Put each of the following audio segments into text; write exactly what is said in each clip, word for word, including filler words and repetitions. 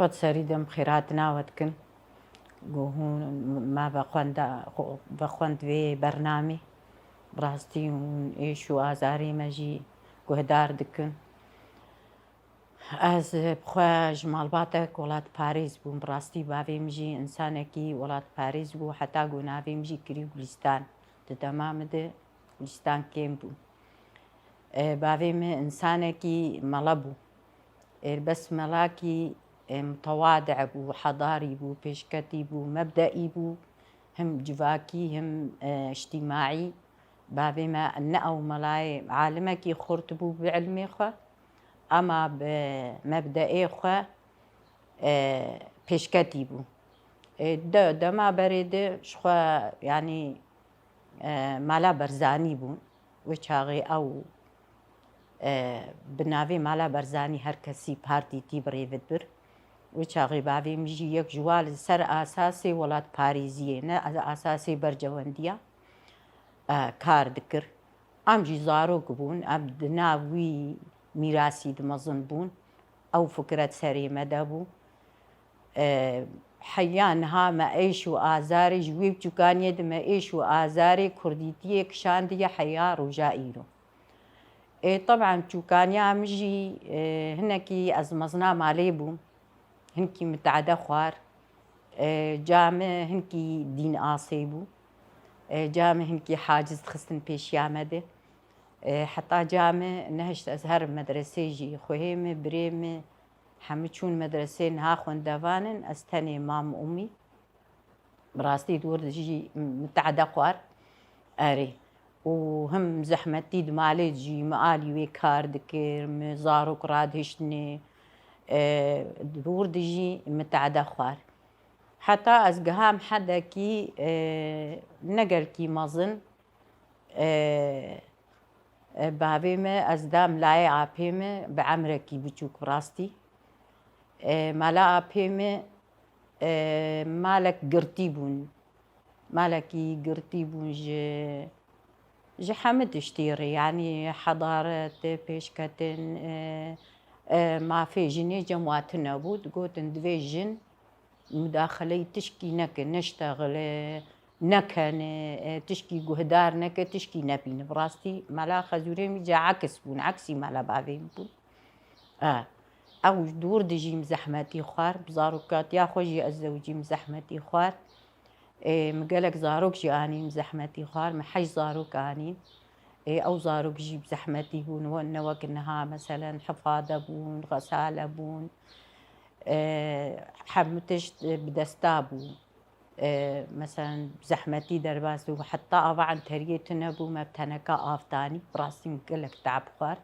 Xwe di serî de em xêratina we dikin. Ku hûn me vexwenda, xwe vexwend vê bernamê. Bi rastî hûn êş û azarê me jî guhdar dikin. Ez bi xwe ji malbatek welatparêz bûm. Bi rastî bavê min jî însanekî welatparêz bû. Heta ku navê min jî kirî Gulîstan. Di dema min de Gulîstan kêm bû. E, bavê min însanekî mele bû. E, bes melakî, e, mutewadi bû, hedarî bû, pêşketî bû, mebdeî bû, him civakî, him, e, îctîmaî. Bavê me ne ew melayê, alimekî xurt bû bi ilmê xwe, ama bi mebdeê xwe, e, pêşketî bû. E, de, dema berê de ji xwe, yanî, e, Mala Barzanî bûn. Wê çaxê ew, e, bi navê Mala Barzanî her kesî partî tî bi rê ve dibir. Wê çaxê bavê min jî yek ji wa li ser asasê welatparêziyê, ne asasê berjewendiya, e, kar dikir. Em jî zarok bûn, em di nav wî mîrasî de mezin bûn. Ew fikret serê me de bû. E, heya niha me êş û azarê ji wê biçûkaniyê de me êş û azarê kurdîtiyê kişandiye heya roja îro. Ê, teban çûkaniya min jî, e, hinekî ez mezina malê bûm, hinkî mitade xwar. E, ca min hinkî dîn asê bû. E, ca min hinkî haciz dixistin pêşiya me de. E, heta ca min nehişt ez herim medresê jî. Xwehê min, birê min, hemû çûn medresê, niha xwendevan in, ez tenê mam û mî. Bi rastî di wir de jî mitade xwar. Erê. Û him zehmetî di malê de jî min alî wê kar dikir, min zarok radihiştinê, e, di wir de jî mitade xwar. Heta ez giham hedekî, e, ne gelkî mezin, e, e, bavê min ez dam layê apê min bi emrekî biçûk bi rastî. E, mala apê min, e, malek girtî bûn. Malekî girtî bûn ji, ji hemû tiştî re, yanî hedaret, pêşketin, e, e, mafê jinê cem wa tune bû. Digotin divê jin mudaxeleyî tişkî neke, neştexile, nekene, e, tişkî guhdar neke, tişkî nebîne. Bi rastî mala Xezûrê min ca eks bûn, eksî mala bavê min bûn. E, ew dûr dijîm zehmetî xwar, bi zarokatiya xwe jî ez zewicîm zehmetî xwar. Ê, min gelek zarok jî anîn zehmetî xwar, min heşt zarok anîn. Ê, ew zarok jî bi zehmetî bûn, we-, ne wek niha, meselen, hifade bûn, xesale bûn. Ê, hemû tişt, e, bi desta bû. E, meselen, bi zehmetî derbas bû. Heta ava enteriyê tune bû, me bi teneka av danî. Bi rastî min gelek teab xwar.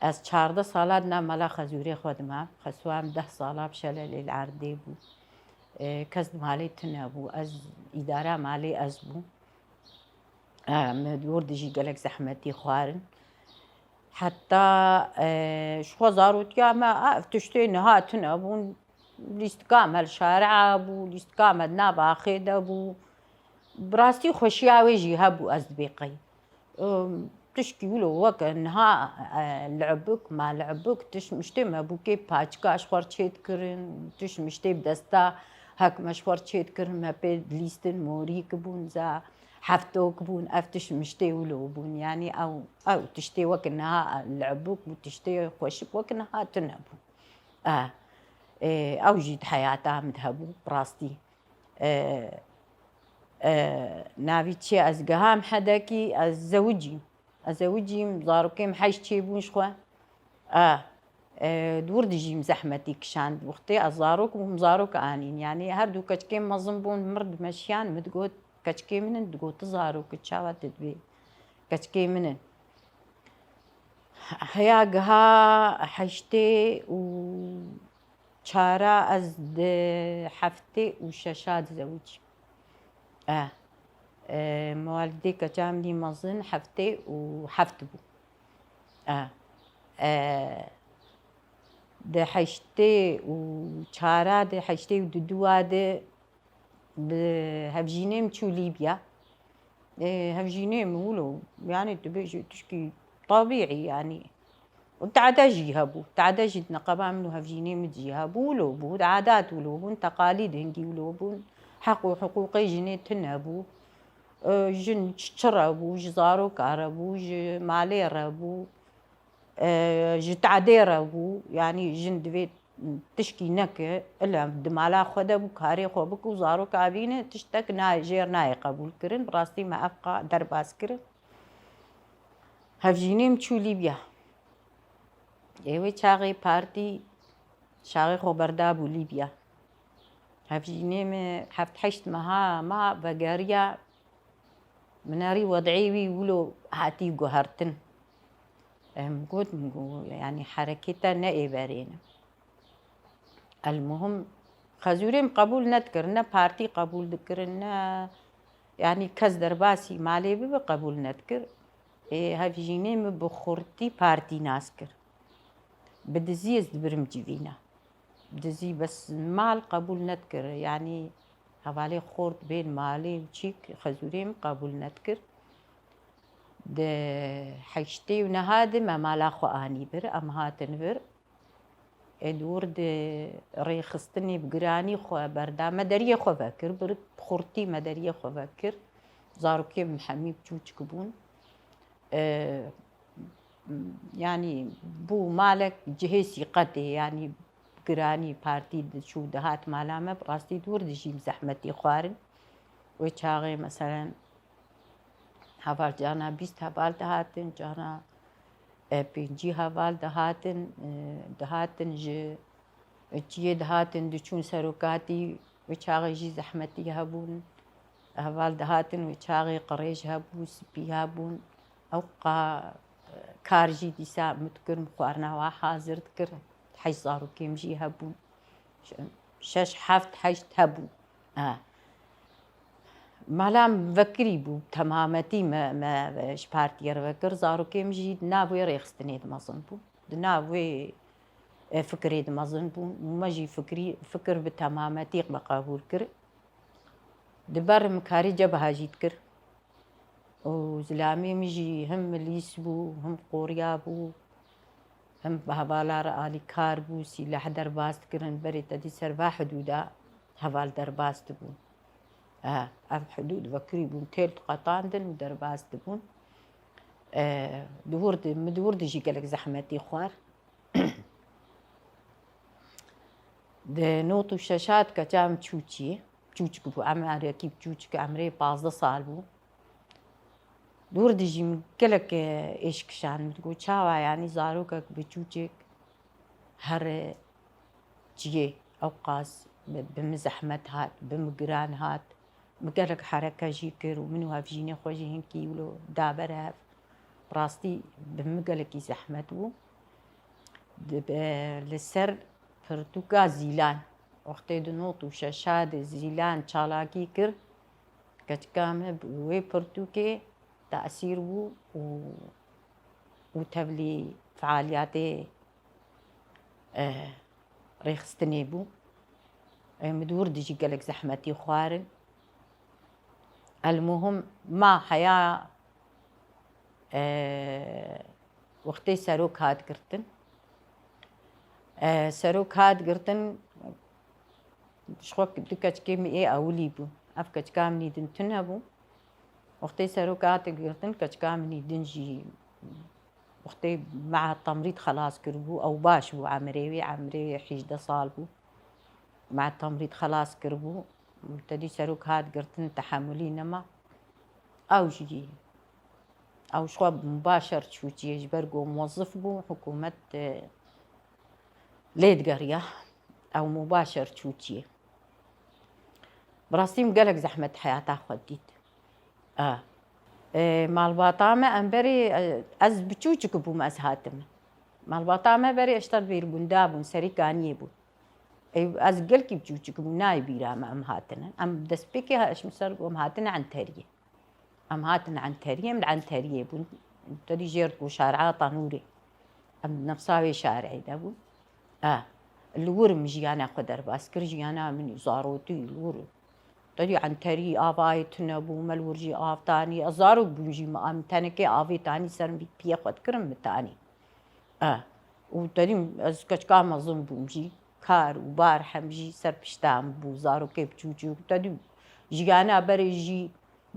Ez çardeh sala di nav mala Xezûrê xwe dima. Xesûa min deh sala bi şelelê li erdê bû. E, kes di malê tune bû. Ez îdara malê ez bûm. E, me di wir de jî gelek zehmetî xwarin. Heta, e, ji xwe zarotiya me, ev tiştê niha tune bûn. Lîstika me li şari'a bû, lîstika me di nav axê de bû. Bi rastî xweşiya wê jî hebû, ez dibê qey. Im, tişkî wilo weke niha, e, li'bik, ma li'bik, tişt miştê me bûkê paçika ji xwe re çêdikirin, tişt miştê bi desta hek me ji xwe re çêdikirin, me pê dilîstin, morîk bûn, za heftok bûn, ev tişt miştê wilo bûn. Yanî ew, ew tiştê weke niha li'bik bû, tiştê xweşik weke niha tune bû. E, e, ew jî di heyata min de hebû, bi rastî. E, e, navî çi ye? Ez giham hedekî, ez zewicîm. Ez zewicîm, zarokê min heşt çêbûn ji xwe. E, e, di wir dijîm zehmetî kişand. Wextê ez zarok bûm, zarok anîn. Yanî her du keçikê min mezin bûn, mir dimeşiyan, min digot, keçikê min in, digot, tu zarok î, çawa tu dibê? Keçikê min in. Heya giha heştê û çara ez di heftê û şeşa dizewicîm. E, e, mewalidê keça min î mezin heftê û heft bû. E, e, di heştê û çara de, heştê û duduwa de bi hevjînê min çû Lîbya. Ê, hevjînê min wilo, yanî tu bêjî tişkî tebîî, yanî Tade jî hebû. Tade jî di neqeba min û hevjînê min jî hebû. Wilo bû. Adat wilo bûn. Teqalîd hingî wilo bûn. Heq û hiqûqê jinê tune bû. E, jin çi re bû, ji zaroka re bû, ji malê re bû, e, ji tadê re bû. Yanî jin divê tişkî neke, ile di mala xwe de bû, karê xwe bike û zaroka bîne, tiştek nayê, jêr nayê qebûl kirin. Bi rastî me ev qa derbas kirin. Hevjînê min çû Lîbya. Ê wê çaxê partî çaxê xwe berdabû Lîbya. Hevjînê min heft heşt meha ma vegeriya, min erî wed'ê wî wilo hatî guhertin. Em got, min got, yanî hereketa ne ê berê ne. Elmuhim, xezûrê min qebûl nedikir, ne partî qebûl dikirin, ne, yanî kes derbasî malê bibe qebûl nedikir. Ê, hevjînê min bi xurtî partî nas kir. Bi dizî ez dibirim civîna. Dizî bes mal qebûl nedikir. Yanî hevalê xort bên malê û çîk xezûrê min qebûl nedikir. Di heştê û neha de me mala xwe anî vir, em hatin vir. Ê di wir de rêxistinê bi giranî xwe berda. Me deriyê xwe vekir, bi xurtî me deriyê xwe vekir. Zarokê min hemî çûçik bûn. E, yanî bû malek cihê sîqetê, yanî giranî partî diçû dihat mala me, bi rastî di wir de jî zehmetî xwarin. Wê çaxê meselen heval cana bîst heval dihatin, cana, e, pêncî heval dihatin, e, dihatin ji çiyê dihatin diçûn serokatî, wê çaxê jî zehmetî hebûn. Heval dihatin wê çaxê qirêj hebû, spî hebûn. Ew qa, e, kar jî dîsa min dikir, min xwarina wa hazir dikir. Heşt zarokê min jî hebûn. Şeş, heft, heşt hebûn. E. Mala min vekirî bû, temametî me, me ji partiyê re vekir. Zarokê min jî di nav wê rêxistinê de mezin bûn. Di nav wê, e, fikirê de mezin bûn. Me jî fikirî, fikir bi temametî me qebûl kir. Di ber min karê cebeha jî dikir. Û zilamê min jî him milîs bû, him qorya bû, him bi hevala re alîkar bû, sîleh derbas dikirin. Berê te dî ser va hidûda heval derbas dibûn. E, ev hidûd vekirî bûn, têl diqetandin û derbas dibûn. E, di wir de, min di wir de jî gelek zehmetî xwar. Di not û şeşat keça min çûçî, çûçik bû, emerekî çûçik, emrê pazdeh sal bû. Di wir de jî min gelek, e, êş kişand, min digot, çawa, yanî zarokek bi çûçik her, e, çiyê ewqas bi, bi min zehmet hat, bi min giran hat. Min gelek hereke jî kir û min û hevjînê xwe jî hinkî wilo da ber hev. Bi rastî bi min gelekî zehmet bû. Di, bi, li ser pirtûka Zîlan, wextê di not û şeşa de Zîlan çalakî kir, keçika min bi wê pirtûkê tesîr bû û, û tevlî fealiyetê, e, rêxistinê bû. E, min di wir de jî gelek zehmetî xwarin. Elmuhim ma heya, e, wextê serok hat girtin. E, serok hat girtin, ji xwe du keçikê min ê ewilî bûn. Ev keçika min î din tune bû. Wextê serok hat girtin, keçika min î din jî wextê meha temrîd xelas kiribû, ew baş bû, emrê wî, emrê wî hîjdeh sal bû. Meha temrîd xelas kiribû, te dî serok hat girtin, tehemulî nema. Ew jî, ew ji xwe mubaşer çû çiyê, ji ber ku muwezif bû, hikûmet, e, lê digeriya. Ew mubaşer çû çiyê. Bi rastî min gelek zehmet heyata xwe dît. A. E, malbata me em berê, e, ez biçûçik bûm, ez hatim. Malbata me berê eşter bêr gunda bûn, serî kaniyê bûn. E, ez gelkî biçûçik bûm, nayê bîra me em hatine. Em destpêkê ha-, ji min ser em hatine Enteriyê. Em hatin Enteriyê, em li Enteriyê bûn. Te dî jêr ku şari'a Tanûrê. Em nefsa wê şari'ê de bûn. E, li wir min jiyana xwe derbas kir, jiyana min zarotî li wir. Te dî Enterî avayê tune bû, me li wir jî av tanî. Ez zarok bûm jî, me, em tenekê avê tanî ser min piyê xwe dikirin, min tanî. E, Û te dîm ez keçika mezin bûm jî, kar û bar hem jî ser pişta min bû, zarokê biçûçûk. Te dîm jiyana berê jî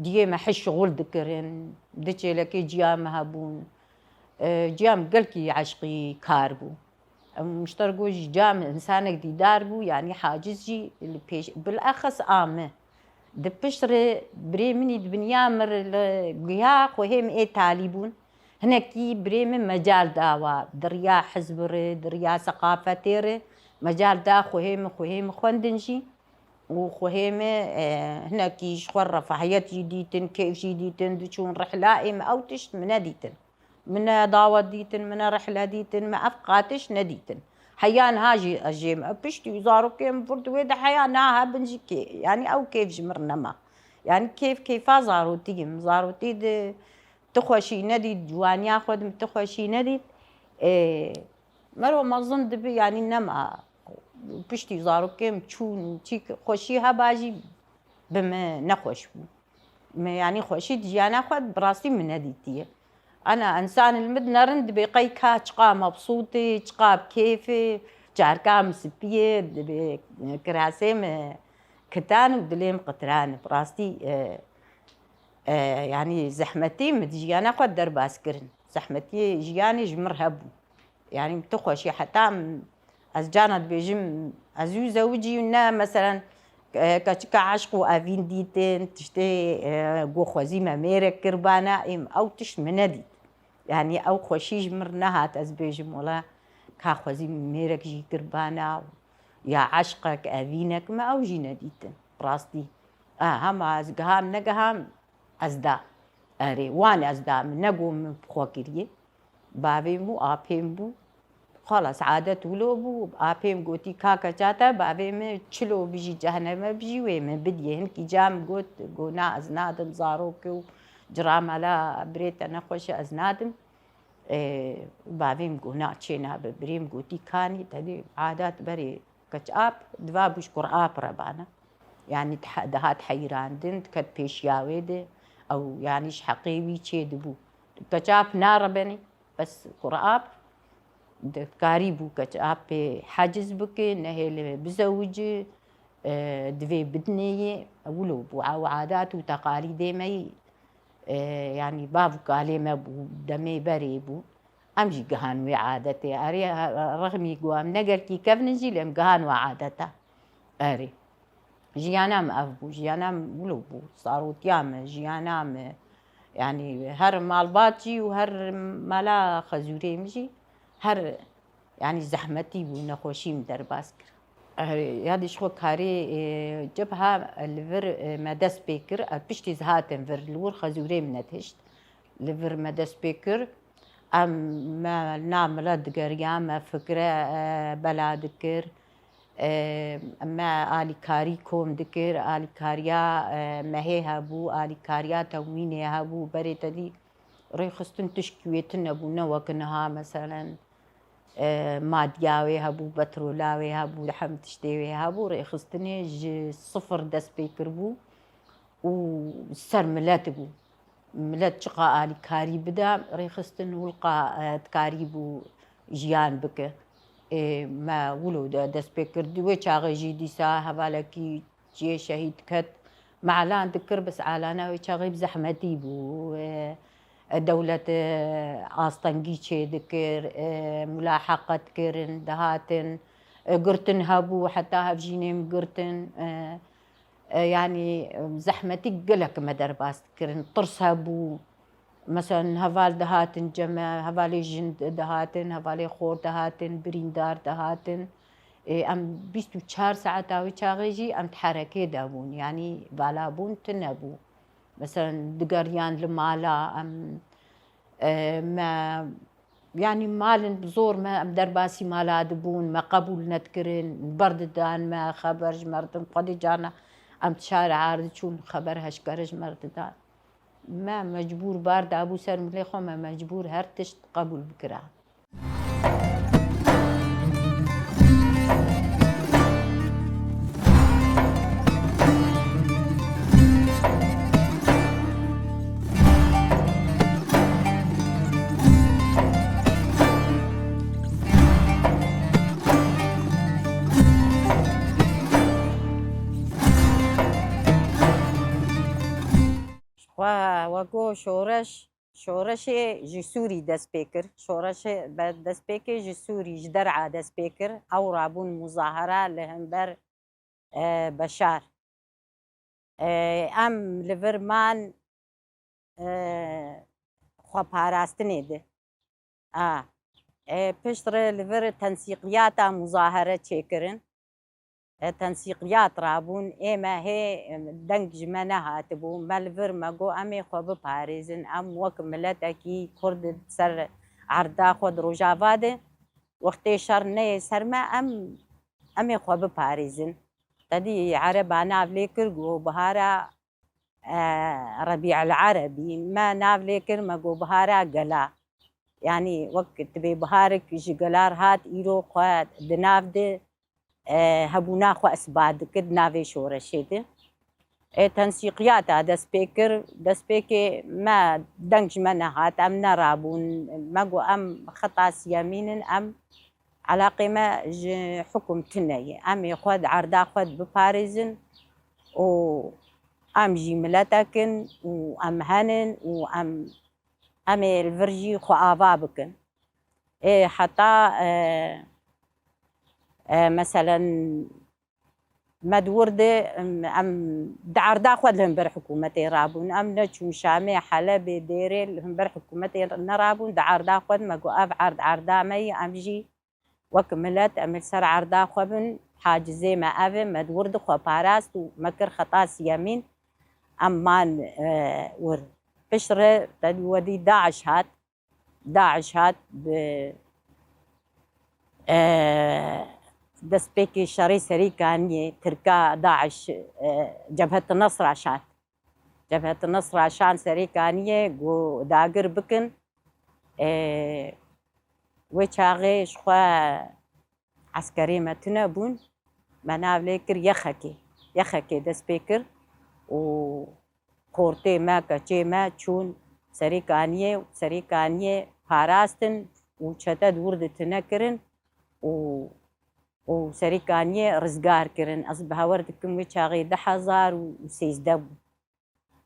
diyê me hişxul dikirin, di çêlekê ciya me hebûn. E, ciya min gelkî eşqî kar bû. Em ji te re got, ji ciya min însanek dîdar bû, yanî haciz jî li pêş, bileqes a min. Di pişt re birê min î di biniya min re li guya xwehê min ê talî bûn. Hinekî birê min mecal dawa, di riya hizbi re, di riya seqafetê re mecal da xwehê min, xwehê min xwendin jî. Û xwehê min, e, hinekî ji xwe refahiyet jî dîtin, kêf jî dîtin, diçûn rihla, ê min ew tişt min nedîtin. Min ne dawet dîtin, min ne rihle dîtin, min ev qatiş nedîtin. Heya niha jî ez jê me piştî û zarokê min vir di wê de heya niha hebin jî kê-, yanî ew kêf ji min re nema. Yanî kêf kêfa zarotî ye. Min zarotî de ti xweşî nedît, ciwaniya xwe de min ti xweşî nedît. Ê, mero mezin dibi, yanî nema. Piştî zarokê min çûn, çîk xweşî heba jî bi min nexweş bû. Me, yanî xweşî di jiyana xwe bi rastî min nedîtiye. Ana însan li min dinerin dibê qey ka çiqa mebsût e, çiqa bi kêf e, carka min spî ye, dibê kirasê min kitan û dilê min qitiran e. Bi rastî, e, e, yanî zehmetî min di jiyana xwe derbas kirin. Zehmetiyê jiyanê ji min re hebû. Yanî tu xweşî heta m-, ez cana dibêjim, ez wî zewicî ne, meselen, e, keçika eşq û evîn dîtin, tiştê, e, ku xwezî me mêrek kirbana, êm ew tişt min nedît. Yanî ew xweşî ji min re nehat, ez bêjim, wela ka xwezî mêrek jî kirbana, ya eşqek, evînek me ew jî nedîtin. Rastî. E, hema ez giham, negiham, ez da. Erê, wan ez da min, ne ku min bi xwe kiriye. Bavê min bû, apê min bû. Xalas, adet wilo bû. Apê min gotî, ka keça te, bavê min çilo bijî, cehneme bijî, wê min bidiyê. Hinkî ca min got, got, na, ez nadim, zarok e û cira mala birê te nexweş e, ez nadim. Ê, bavê min got, na, çê nabe. Birê min gotî, kanî, te dê adet berê. Keç ap, diva bû ji kur ap re bana. Yanî diha-, dihat heyirandin, diket pêşiya wê de, ew, yanî ji heqê wî çê dibû. Keç ap narebenî, bes kur ap dikarî bû keç ap pê heciz bike, nehêle bizewici, e, divê bidinê yê, wilo bû. Ew adat û teqalîdê me yî, e, yanî bav û kalê me bû, demê berê bû. Em jî gihan wê adetê. Erê, rexmî ku em ne gelkî kevn in jî, lê em gihan we adeta. Erê. Jiyana me ev bû, jiyana me wilo bû. Zarotiya me, jiyana me. Yanî her malbat jî û her mala xezûrê min jî, her, yanî zehmetî bû, nexweşî min derbas kir. Erê, yadî ji xwe karê, e, cebha li vir, e, me dest pê kir, e, piştî ez hatim vir, li wir xezûrê min nedihişt. Li vir me dest pê kir. Em, me na milet digeriya, me fikre, e, bela dikir. E, me alîkarî kom dikir, alîkariya, e, mehê hebû, alîkariya tewmînê hebû, berê te dî rêxistin tişkî wê tune bû, ne wek niha, meselen, e, madiya wê hebû, petrola wê hebû, hem tiştê wê hebû, rêxistinê ji sifir dest pê kiribû û ser milet bû. Milet çiqa alîkarî bida, rêxistin wilqa, e, dikarîbû jiyan bike. Ê, me wilo de dest pê kir. Di wê çaxê jî dîsa hevalekî cihê şehîd ket. Me elan dikir, bes elana wê çaxê bi zehmetî bû. E, e, dewlet, e, astengî çê dikir, e, mulaheqet kirin, dihatin, e, girtin hebû, heta hevjînê min girtin. E, E, yanî, e, zehmetî gelek me derbas dikirin. Tirs hebû. Meselen, heval dihatin cem me, hevalê jin di-, dihatin, hevalê xor dihatin, birîndar dihatin. E, em bîst û çar saeta wê çaxê jî em di herekê de bûn. Yanî, vala bûn tune bû. Meselen, digeriyan li mala, em, e, me Yanî malin bi zor me, em derbasî mala dibûn, me qebûl nedikirin, berdidan me, xeber ji merdim, xwedî carna em di şarê ar diçûn, xeber heşkere ji me re didan. Me mecbûr bar dabû ser milê xwe, me mecbûr her tişt qebûl bikira. We got şoreş, şoreşê ji Sûrî dest pê kir. Şoreşê be destpêkê ji Sûrî, ji der'a dest pê kir. Ew rabûn muzahara li hember, e, Beşar. E, em li vir man, e, xweparastinê de. A, e, piştre li vir tensîqiyata muzahere çêkirin. E, tensîqiyat rabûn, ê me hê, e, deng ji me nehatibû. Me li vir me got, em ê xwe biparêzin. Em wek miletekî Kurd di ser erda xwe di Rojava de, wextê şer neyê ser me, em, em ê xwe biparêzin. Tedî Ereba nav lê kir, got bihara, e, Rebî el Erebî. Me nav lê kir, me got bihara gela. Yanî wek dibê biharik ji gelar hat, îro xwe di nav de, e, hebûna xwe isbat dikir di navê şoreşê de. E, tensîqiyata dest pê kir, destpêkê me deng ji me nehat, em nerabûn, me got em xeta siyemîn in, em elaqê me ji hukum tune ye. Em ê xwe di erda xwe de biparêzin û em jî miletek in û em henin û em, em ê li vir jî xwe ava bikin. Ê heta, e, e, meselen, me di wir de, em, em di erda xwe li hember hikûmetê rabûn. Em neçûn Şamê, Helebê, Dêrê li hember hikûmetê nerabûn. Di erda xwe de me got, ev erd erda me ye, em jî wek milet em ê li ser erda xwe bin, hacizê me ev e, me di wir de xwe parast û me kir xeta siyemîn, em man, e, wir. Piştre te wedî DAIŞ hat, DAIŞ hat bi, e, destpêkê şerê Serê Kaniyê, Tirka DAIŞ, e, Cebhet Nesra şand. Cebhet Nesra şand Serê Kaniyê, got dagir bikin. E, wê çaxê ji xwe eskerê me tune bûn. Me nav lê kir Y X K'ê. Y X K'ê dest pê kir û xortê me, keçê me çûn Serê Kaniyê û Serê Kaniyê parastin û çete di wir de tune kirin û, û Serê Kaniyê rizgar kirin. Ez bi hewer dikim wê çaxê du hezar û sêzdeh bû.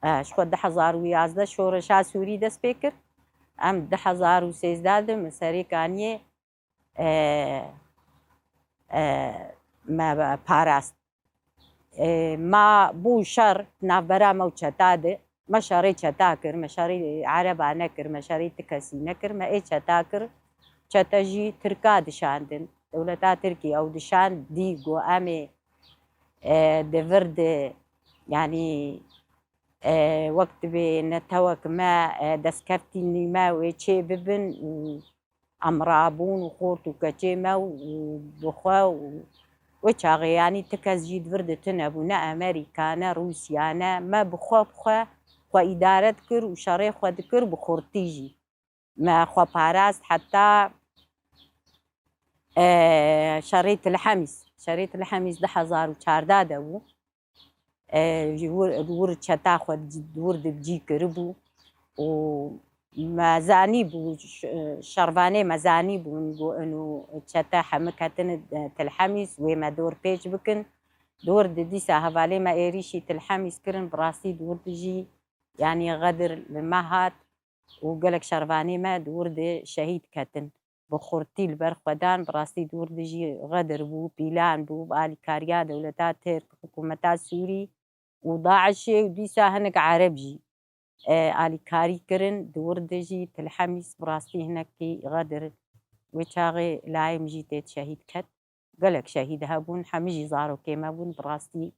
E, ji xwe du hezar û yazdeh şoreşa Sûrî dest pê kir. Em du hezar û sêzdeh de min Serê Kaniyê, e, e, me parast. E, ma bû şer navbera me û çeta de. Me şerê çeta kir, me şerê ereba nekir, me şerê ti kesî nekir, me ê çeta kir. Çete jî Tirka dişandin. Dewleta Tirkî ew dişand, dî got em ê, e, di vir de, yanî, e, wek dibê netewek me, e, destkeftî nî me wê çê bibin û em rabûn û xort û keçê me û bi xwe û wê çaxê, yanî ti kes jî di vir de tune bû, ne Amerîka, ne Rûsya, ne me bi xwe, bi xwe, xwe îdare dikir û şerê xwe dikir bi xurtî jî. Me xwe parast heta, e, şerê Til Hemîs. Şerê Til Hemîs du hezar û çardeh de bû. E, ji wir, wir çeta xwe di wir de cî kiribû û me zanîbû, ş-, şervanê me zanîbûn, got, ino çete hemik ketine, e, Til Hemîs, wê me dor pêç bikin. Di wir de dîsa hevalê me êrîşî Til Hemîs kirin, bi rastî di wir de jî, yanî Xedir li me hat û gelek şervanê me di wir de şehîd ketin. Bi xurtî li ber xwe dan, bi rastî di wir de jî Xedir bû, pîlan bû, bi alîkariya dewleta Tirk, hikûmeta Sûrî û DAIŞê û dîsa hinek Ereb jî, e, alîkarî kirin. Di wir de jî Til Hemîs bi rastî hinekî Xedir wê çaxê layê min jî tê şehîd ket. Gelek şehîd hebûn, hemî jî zarokê me bûn, bi rastî,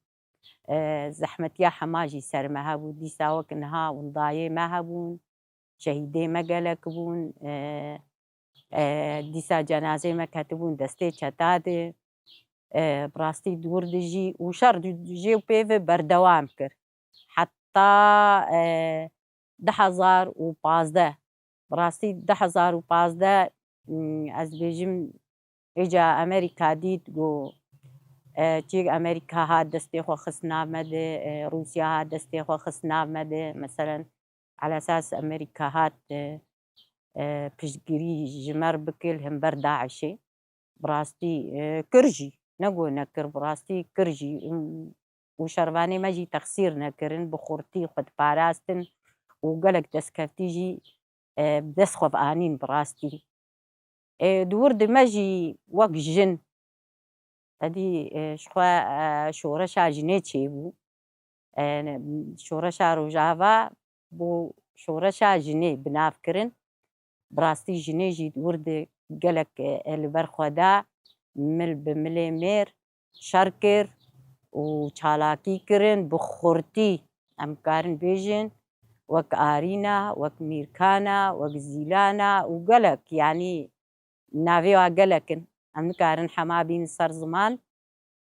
e, zehmetiya hema jî ser me hebû. Dîsa wek niha windayê me hebûn, şehîdê me gelek bûn, e, e, dîsa cenazê me ketibûn destê çeta de. E, bi rastî di wir de jî û şer di, jê û pê ve berdewam kir. Heta, e, du hezar û pazdeh. Bi rastî du hezar û pazdeh, m, ez dibêjim, êca Amerîka dît, got, e, çîk Amerîka hat destê xwe xist nav me de, e, Rûsya hat destê xwe xist nav me de. Meselen, elesas Amerîka hat, e, e, piştgirî ji me re bike li hember DAIŞê. Bi rastî, e, kir jî. Ne got nekir, bi rastî kir jî. Im, û şervanê me jî texsîr nekirin, bi xurtî xwe diparastin. û gelek destkeftî jî, e, bi dest xwe ve anîn bi rastî. E, di wir de me jî wek jin, edî, e, ji xwe, e, şoreşa jinê çêbû. E, şoreşa Rojava bû şoreşa jinê bi nav kirin. Bi rastî jinê jî di wir de gelek, e, li ber xwe da, mil bi milê mêr şer kir û çalakî kirin, bi xurtî em karin bêjin, wek Arîna, wek Mîrkana, wek Zîlana û gelek, yanî navê wa gelek in. Em nikarin hema bînin ser ziman.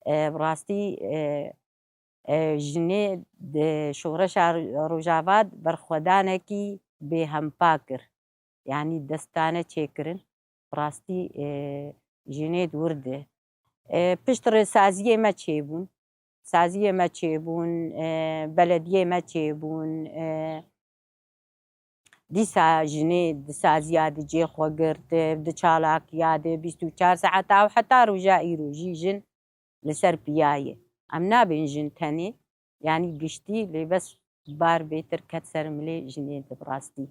E, bi rastî, e, e, jinê di şoreşa Rojava de berxwedanekî bêhempa kir. Yanî destane çêkirin. Bi rastî, e, jinê di wir de. E, piştre saziyê me çêbûn. Saziyê me çêbûn, e, belediyê me çêbûn, e, dîsa jinê di saziya de cê xwe girt, di çalakiya de bîst û çar saeta û heta roja îro jî jin li ser piya ye. Em nabên jin tenê, yanî giştî, lê bes bar bêtir ket ser milê jinê de bi rastî.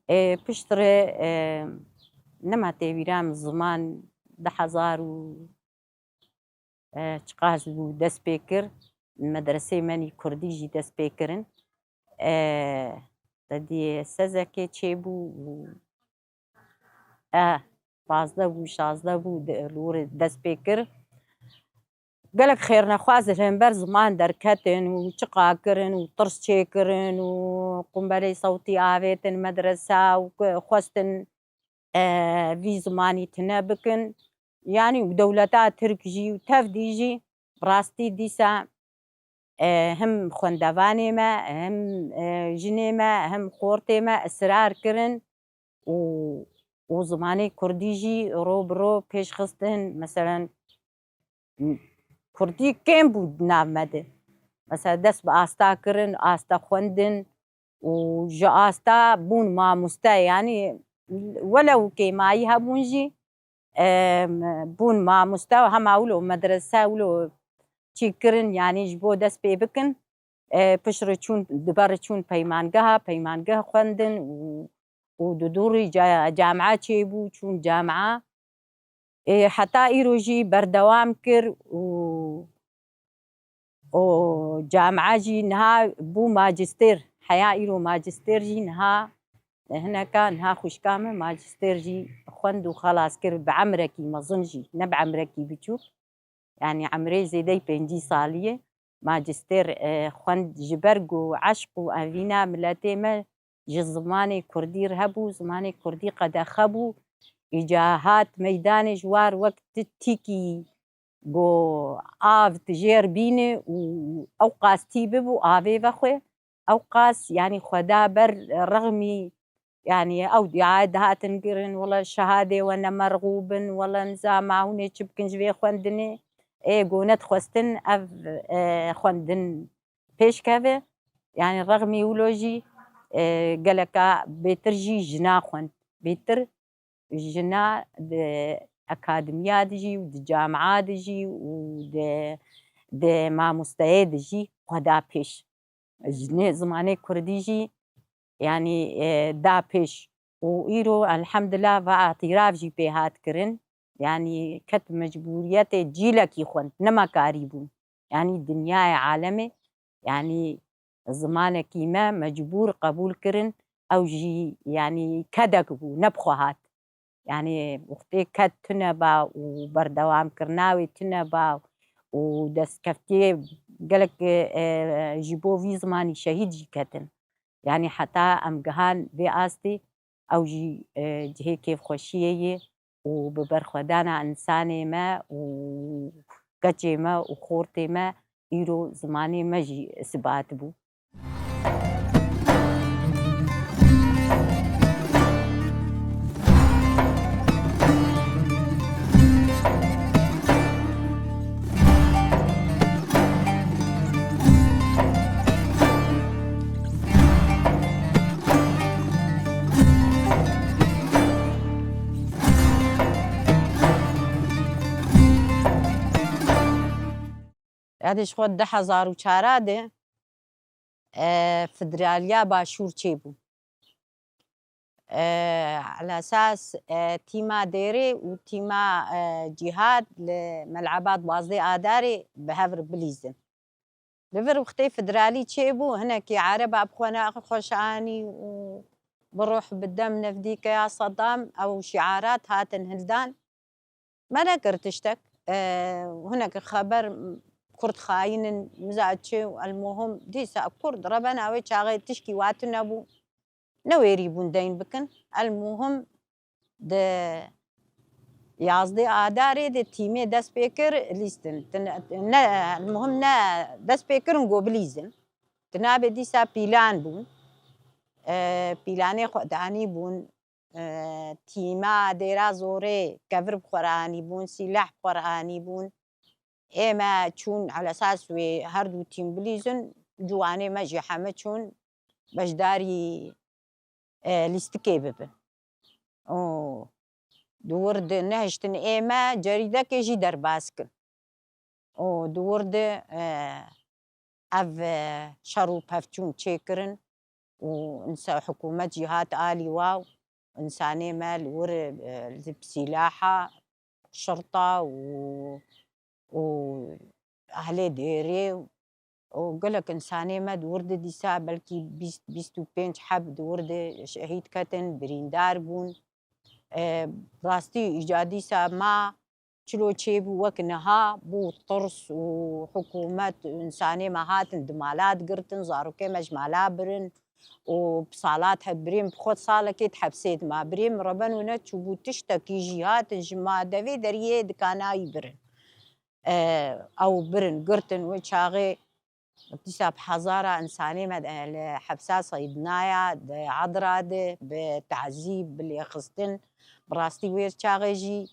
Ê, piştre, e, nema tê bîra min ziman du hezar û, e, çiqas bû dest pê kir. Medresê menî kurdî jî dest pê kirin. E, te dî sezekê çêbû û, e, pazdeh bû, şazdeh bû, de, li wir dest pê kir. Gelek xêrnexwaz li hember ziman derketin û çiqa kirin û tirs çêkirin û qumbeleyê sewtî avêtin medresa û xwestin, e, vî zimanî tune bikin. Yanî û dewleta Tirk jî û tevdî jî bi rastî dîsa, e, him xwendevanê me, him, e, jinê me, him xortê me israr kirin û, û zimanê kurdî jî ro bi ro pêş xistin. Meselen, kurdî kêm bû di nav me de. Mesela dest bi asta kirin, asta xwendin û ji asta bûn mamoste. Yanî welew kêmayî hebûn jî, em, bûn mamoste û hema wilo medrese wilo çî kirin, yanî ji bo dest pê bikin. E, piştre çûn, di ber çûn peymangeha, peymangeh xwendin û, û di dûrî ca-, camia çêbû, çûn camia. Ê, heta îro jî berdewam kir û, û camia jî niha bû macîstêr. Heya îro macîstêr jî niha, hineka niha xwişka min macîstêr jî xwend û xelas kir bi emrekî mezin jî, ne bi emrekî biçûk. Yanî emrê zêdeyî pêncî salî ye. Macîstêr, e, xwend ji ber ku eşq û evîna miletê me ji zimanê kurdî re hebû, zimanê kurdî qedexe bû. Îca hat meydanê ji war wek ti-, tîkî ku av ti jêr bîne û ew qas tî bibû avê vexwe, ew qas, yanî xwe da ber rexmî, yanî ew dîa dihatin kirin, wela şehadê we ne merxûb in, wela nizama hûn ê çi bikin ji vê xwendinê. Ê, ku nedixwestin ev, e, xwendin pêş keve. Yanî rexmî wilo jî, e, geleka bêtir jî jina xwend. Bêtir jina di akademiya de jî û di camia de jî û di, di mamosteyê de jî xwe da pêş. Jinê zimanê kurdî jî, yanî, e, da pêş û îro elhamdulillah va îtîraf jî pê hat kirin. Yanî ket mecbûriyetê cîlekî xwend, nema karî bûn. Yanî dinyayê alemê, yanî zimanekî me mecbûr qebûl kirin, ew jî, yanî kedek bû, ne bi xwe hat. Yanî wextê ked tune ba û berdewamkirina wê tune ba û destkeftiyê gelek, e, ji bo vî zimanî şehîd jî ketin. Yanî heta em gihan vê astê, ew jî, e, cihê kêfxweşiyê ye û bi berxwedana însanê me û keçê me û xortê me îro zimanê me jî îsbat bû. Erdê ji xwe du hezar û çar de, e, federaliya Başûr çêbû. E, Elesas, e, tîma Dêrê û tîma, e, Cîhad li Mel'eba duwazdeh Adarê bi hev re bilîzin. Li vir wextê federalî çêbû, hinekî Ereba bi xwe naxwe xweş anî û bi ruh bi dem nevdîkeya Sedam ew şiarat hatin hildan. Me nekir tiştek. E, hinek xeber, Kurd xayîn in, miza çi û elmuhim dîsa Kurd rebena wê çaxê tişkî wa tune bû. Newêrî bûn deyn bikin. Elmuhim di yazdê Adarê de tîmê dest pê kir lîstin. Ti ne, ne, elmuhim ne dest pê kirin go bilîzin. Ti nabê dîsa pîlan bûn. E, pîlanê xwe danî bûn. E, tîma Dêra Zorê kevir bi xwe re anî bûn, sîleh bi xwe re anî bûn. Ê me çûn elesas wê her du tîm bilîzin, ciwanê me jî heme çûn beşdarî, e, lîstikê bibin. Û di wir de nehiştin ê me cerîdekê jî derbas kin. Û di wir de, e, ev, e, şer û pevçûn çêkirin û insa-, hikûmet jî hat alî wa û însanê me li wir, e, li sîlaha şirta û, û ehlê Dêrê û gelek însanê me di wir de dîsa belkî bîst, bîst û pênc heb di wir de şehîd ketin, birîndar bûn. E, rastî îca dîsa ma çilo çêbû wek niha bû tirs û hikûmet, însanê me hatin di mala digirtin, zarokê me ji mala birin û bi salat he-, birê min bi xwe salekê di hepsê de ma. Birê min reben û neçûbû tiştekî jî hatin ji ma devê deriyê dikanayî birin. E, ew birin, girtin wê çaxê dîsa bi hezara însanê me de li hepsa Seydnaya, di Edra de bi tazî, bi lêxistin, bi rastî wê çaxê jî,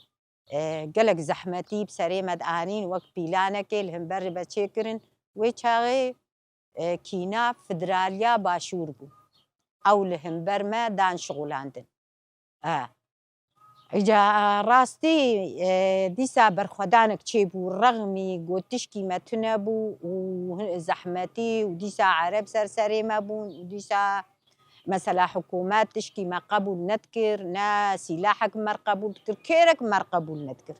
e, gelek zehmetî bi serê me de anîn, wek pîlanekê li hember me çêkirin. Wê çaxê, e, kîna federaliya Başûr bû. Ew li hember me dan şixulandin. E. Îca rastî, e, dîsa berxwedanek çêbû, rexmî got tişkî me tune bû û hin-, zehmetî û dîsa Ereb ser serê me bûn û dîsa mesela hikûmet tişkî me qebûl nedikir, ne sîlahek me qebûl dikir, kêrek me qebûl nedikir.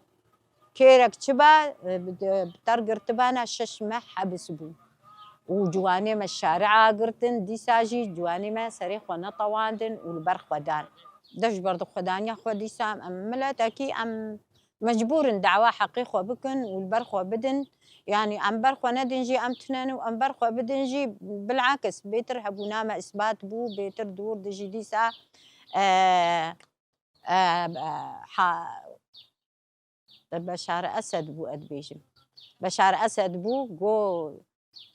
Kêrek çi be, e, bi, bi ter girtibana şeş meh hebis bû. Û ciwanê me şari'a girtin, dîsa jî ciwanê me serê xwe netewandin û li ber xwe dan. De ji berdixwedaniya xwe dîsa em miletekî em mecbûr in dawa heqê xwe bikin û li ber xwe bidin. Yanî em ber xwe nedin jî em tune ne û em ber xwe bidin jî bilakis bêtir hebûna me îsbat bû, bêtir dûr dijî dîsa, e, e, e, ha, Beşar Esed bû, ez dibêjim. Beşar Esed bû, got,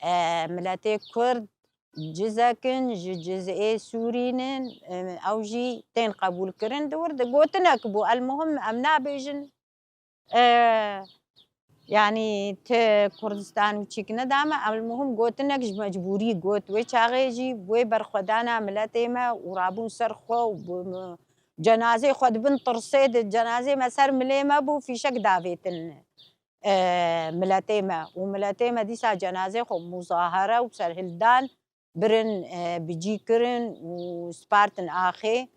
e, miletê Kurd cizek in, ji cizê Sûrî nin, e, ew jî tên qebûlkirin. Di wir de gotinek bû, elmuhim em nabêjin, e, yanî ti Kurdistan û çîk nedame, elmuhim gotinek ji mecbûrî got. Wê çaxê jî wê berxwedana miletê me û rabûn ser xwe û bi, cenazê xwe di bin tirsê de, cenazê me ser milê me bû, fîşek davêtin, e, miletê me. Û miletê me dîsa cenazê xwe muzahara û serhildan birin, e, bi cî kirin û spartin axê.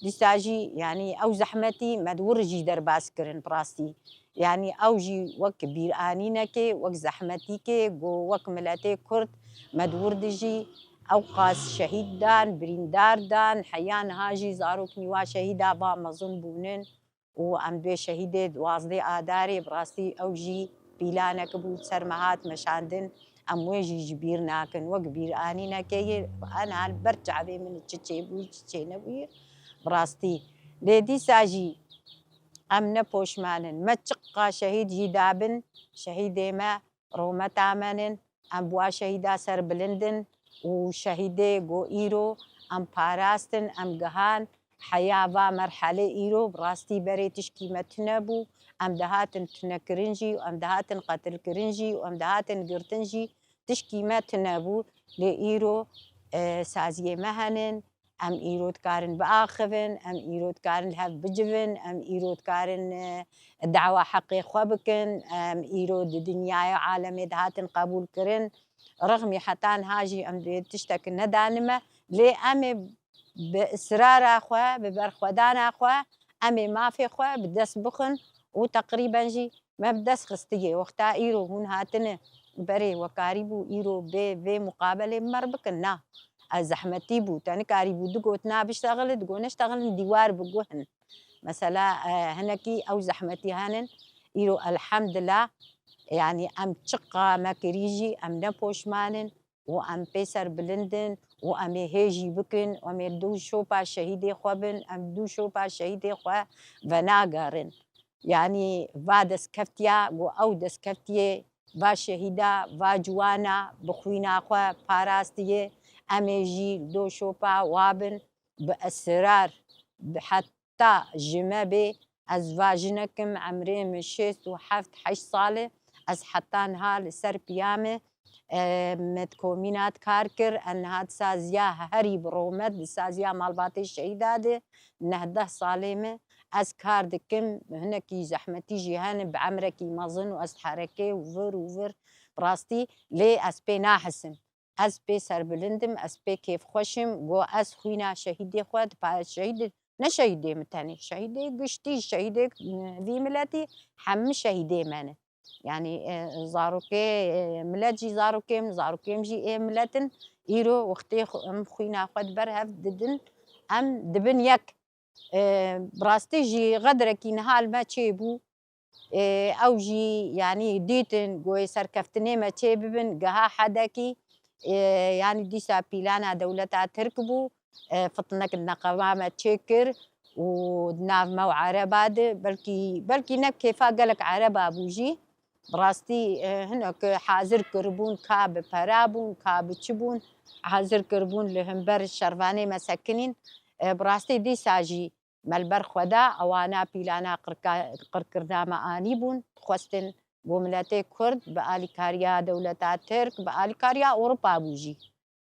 Dîsa jî, yanî ew zehmetî me di wir jî derbas kirin bi rastî. Yanî ew jî wek bîranînekê, wek zehmetîkê, ku wek miletê Kurd me di wir de jî ew qas şehîd dan, birîndar dan, heya niha jî zaroknî wa şehîda va mezin bûnin û em dê şehîdê duwazdeh Adarê bi rastî ew jî pîlanek bû ser me hat meşandin, em wê jî ji bîr nakin. Wek bîranînekê yê ena li ber çavê min çi çêbûyî, çi çênebûyî, bi rastî. Lê dîsa jî em ne poşman in. Me çiqa şehîd jî dabin, şehîdê me rûmeta me nin. Em bi wa şehîda serbilind in û şehîdê ku îro em parastin, em gihan heya va merhelê îro, bi rastî berê tişkî me tune bû. Em dihatin tunekirin jî û em dihatin qetilkirin jî û em dihatin girtin jî tişkî me tune bû. Lê îro, e, saziyê me henin. Em îro dikarin biaxivin, em îro dikarin li hev bicivin, em îro dikarin, e, dawa heqê xwe bikin, em îro di dinyayê û alemê de hatin qebûl kirin. Rixmî heta niha jî em dê tiştek nedanime, lê em ê bi israra xwe, bi berxwedana xwe, em ê mafê xwe bi dest bixin û teqrîben jî me bi dest xistiye. Wexta îro hûn hatine berê, we karîbû îro bê vê muqabelê bi me re bikin? Na. Ez zehmetî bû, te nikarîbû du gotina biştexile, du got neştexilin, dîwar bi guh in. Mesela, e, hinekî ew zehmetî henin. Îro elhemdila, yanî em çiqa me kirî jî em ne poşman in û em pê serbilind in û em ê hê jî bikin, em ê dû şopa şehîdê xwe bin, em dû şopa şehîdê xwe venagerin. Yanî va destkeftiya, got ew destkeftiyê va şehîda, va ciwana bi xwîna xwe parastiye, em ê jî li do şopa wa bin, bi israr, bi heta ji me bê, ez va jinek im, emrê min şêst û heft heşt sal e, ez heta niha li ser piya me, e, me di komîna de kar kir, ez niha di saziya herî bi rûmet, di saziya malbatê şehîda de, neh deh salê me, ez kar dikim, hinekî zehmetî jî hene, bi emrekî mezin û ez herekê û vir û vir, bi rastî, lê ez pê nahisim. Ez pê serbilind im, ez pê kêfxweş im, got ez xwîna şehîdê xwe dipa-, şehîdê, ne şehîdê min tenê, şehîdê giştî, şehîdê, e, vî miletî, hemî şehîdê me ne. Yanî, e, zarokê, e, milet jî zarokê min, zarokê min jî ê milet in. Îro wextê xwe, em xwîna xwe di ber hev didin, em dibin yek. E, bi rastî jî xedrekî niha li me çêbû. E, ew jî, yanî, dîtin, got ê serkeftinê me çê bibin, giha hedekî, e, yanî, dîsa pîlana dewleta Tirk bû, e, fitnek di neqeba me çê kir û di nav me û Ereba de, belkî, belkî ne kêfa gelek Ereba bû jî, bi rastî, e, hinek hazir kiribûn, ka bi pera bûn, ka bi çi bûn, hazir kiribûn li hember şervanê me sekinîn. E, bi rastî dîsa jî me li ber xwe da, ewana pîlana qirka-, qirkirina me anîbûn, dixwestin ku miletê Kurd bi alîkariya dewleta Tirk, bi alîkariya Ewropa bû jî.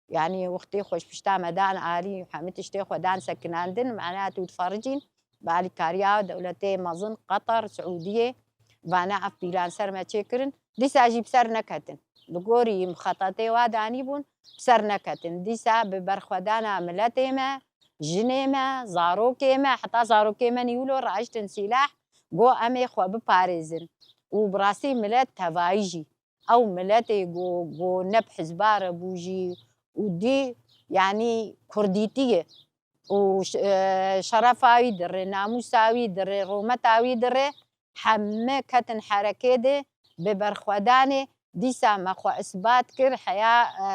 Yanî wextê xweşpişta me dan alî, hemî tiştê xwe dan sekinandin, mena tu difericîn, bi alîkariya dewletê mezin, Qeter, Siûdiyê, vana ev pîlan ser me çêkirin, dîsa jî bi ser neketin. Li gorî mixetetê wa danîbûn, bi ser neketin. Dîsa bi berxwedana miletê me, jinê me, zarokê me, heta zarokê me nî wilo raiştin sîlah, got em ê xwe biparêzin. Û bi rastî milet tevayî jî, ew miletê ku, ku ne bi hizba re bû jî û dî, yanî kurdîtî ye û ş-, e, şerefa wî dire, namûsa wî dire, rûmeta wî dire, heme ketin herekê de bi berxwedanê. Dîsa me xwe isbat kir, heya, e,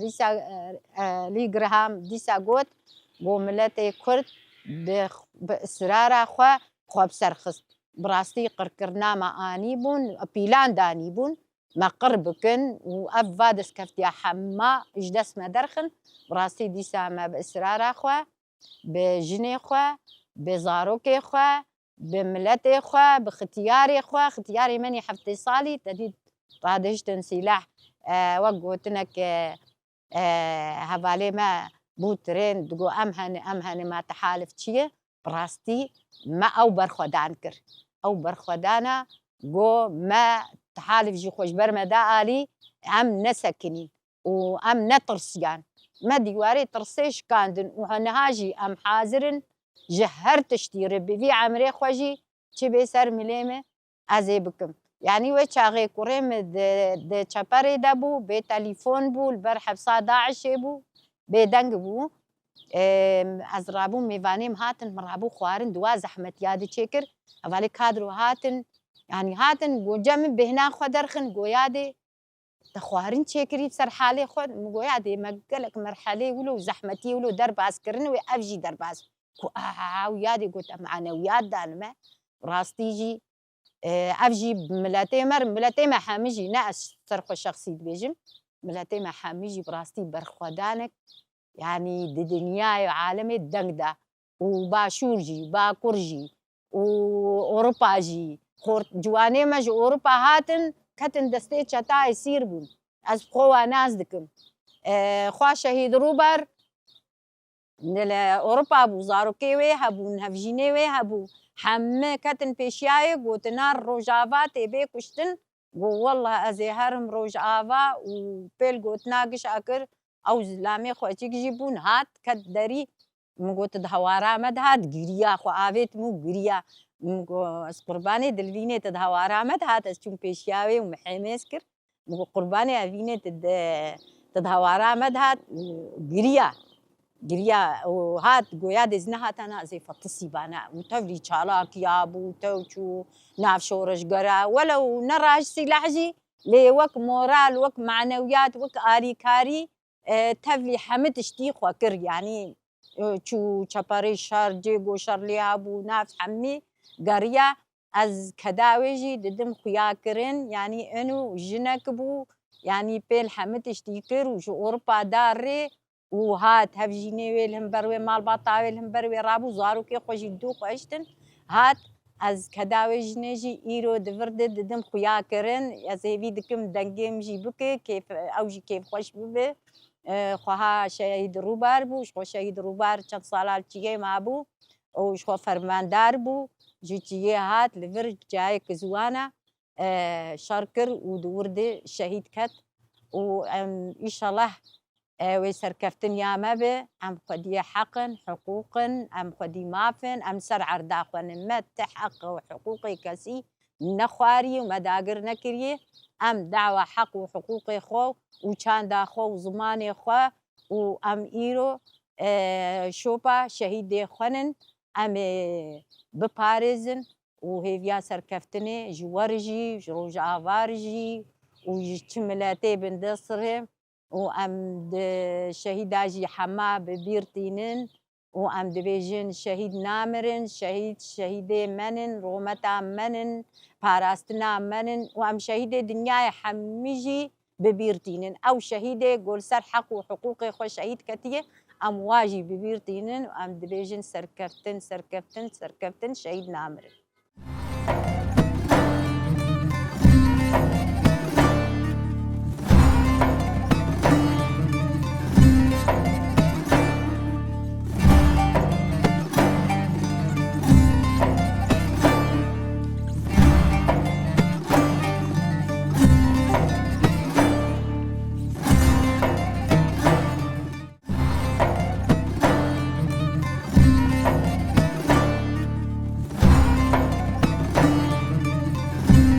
rîsa, e, e, Lee Graham dîsa got, got miletê Kurd bi, bi israra xwe, xwe bi ser xist. Bi rastî qirkirina me anîbûn, pîlan danîbûn, me qir bikin û ev va destkeftiya hema ji dest me derxin. Bi rastî dîsa me bi israra xwe, bi jinê xwe, bi zarokê xwe, bi miletê xwe, bi xitiyarê xwe, xitiyarê me nî heftê salî, te dît radihiştin sîleh, e, wek gotinek, e, e, hevalê me bû tirên, digo, "Em hene, em hene, ma tihalif çi ye?" Bi rastî me ew berxwedan kir. Ew berxwedana, got, "Me tihalif jî xwe ji ber me da alî, em nesekinîn." û em netirsiyan. Me dîwarê tirsê şikandin û niha jî em hazir in ji her tiştî re bi vî emrê xwe jî çi bê ser milê me ez ê bikim. Yanî wê çaxê kurê min di, di çeperê de bû, bê telîfon bû, li ber hepsa DAIŞê bû, bêdeng bû. Ê, ez rabûm, mêvanê min hatin, min rabû xwarin, di wa zehmetiya de çêkir. Hevalê kadro hatin, yanî hatin, got, cem min bêhna xwe derxin, goya dê te xwarin çêkirî ser halê xwe? Min goya dê me gelek merhelê wilo û zehmetiyê wilo derbas kirin wê ev jî derbas. Ku a, a, a, û yadê got, em manewiyat dan me. Rastî jî, e, ev jî miletê me, miletê me hemî jî, ne ez ser xwe şexsî dibêjim. Miletê me hemî jî bi rastî berxwedanek, yanî di dinyayê alemê deng da. Û Başûr jî, Bakur jî, û Ewropa jî, xort-, ciwanê me ji Ewropa hatin, ketin destê çetayê sîr bûn. Ez bi xwe wa nas dikim. E, xwa şehîd Rûber li Ewropa bû, zarokê wê hebûn, hevjînê wê hebû. Heme ketin pêşiyayê, gotina Rojava tê bê kuştin, Got, "Wallah ez ê herim Rojava." Û pêl gotina gişa kir, ew zilamê xweçik jî bûn, hat ket derî. Min got, "Tu di hewara me de hat?" Giriya, xwe avêt min û giriya. Min got, "Ez qurbanê dilvînê, tu di hewara me de hat?" Ez çûm pêşiya wê û min hêmêz kir. Min got, "Qurbanê evînê, tu di, tu di hewara me de hat?" Giriya. Giriya û hat, goya dê ez nehatana, ez ê fetisîbana. Û tevlî çalakiya bû, tew çû nav şoreşgera. Welew ne raş sîlah jî, lê wek moral, wek manewiyat, wek alîkarî, e, tevlî hemî tiştî xwe kir. Yanî, e, çû çeperê şer, cêgo şer lê hebû, nav hemî geriya. Ez keda wê jî didim xuya kirin, yanî eno jinek bû, yanî pêl hemî tiştî kir û ji Ewropa da rê û hat. Hevjînê wê li hember wê, malbata wê li hember wê rabû, zarokê xwe jî dû xweştin. Hat, ez keda wê jinê jî îro di vir de didim xuya kirin. Ez hêvî dikim dengê min jî bike, kêf, ew jî kêfxweş bibe. E, xweha şehîd Rûbar bû, ji xwe şehîd Rûbar çend sala li çiyê mabû û ji xwe fermandar bû, ji çiyê hat, li vir cayê Kizwana, e, şer kir û di wir de şehîd ket û em, îşallah, e, wê serkeftin ya me be. Em xwediyê heq in, hiqûq in, em xwedî maf in, em ser erda xwe nin. Me ti heq û hiqûqê kesî nexwarî û me dagir nekiriye. Em dawa heq û hiqûqê xwe û çanda xwe û zimanê xwe û em îro, e, şopa şehîdê xwe nin. Em ê biparêzin û hêviya serkeftinê ji we re jî, ji Rojava re jî û ji çi miletê bindestir e. Û em di şehîda jî hema bi bîr tînin û em dibêjin, şehîd namirin, şehîd şehîdê me nin, rûmeta me nin, parastina me nin û em şehîdê dinyayê hemî jî bi bîr tînin. Ew şehîdê ku li ser heq û hiqûqê xwe şehîd ketiye, em wa jî bi bîr tînin û em dibêjin, serkeftin, serkeftin, serkeftin, şehîd namirin.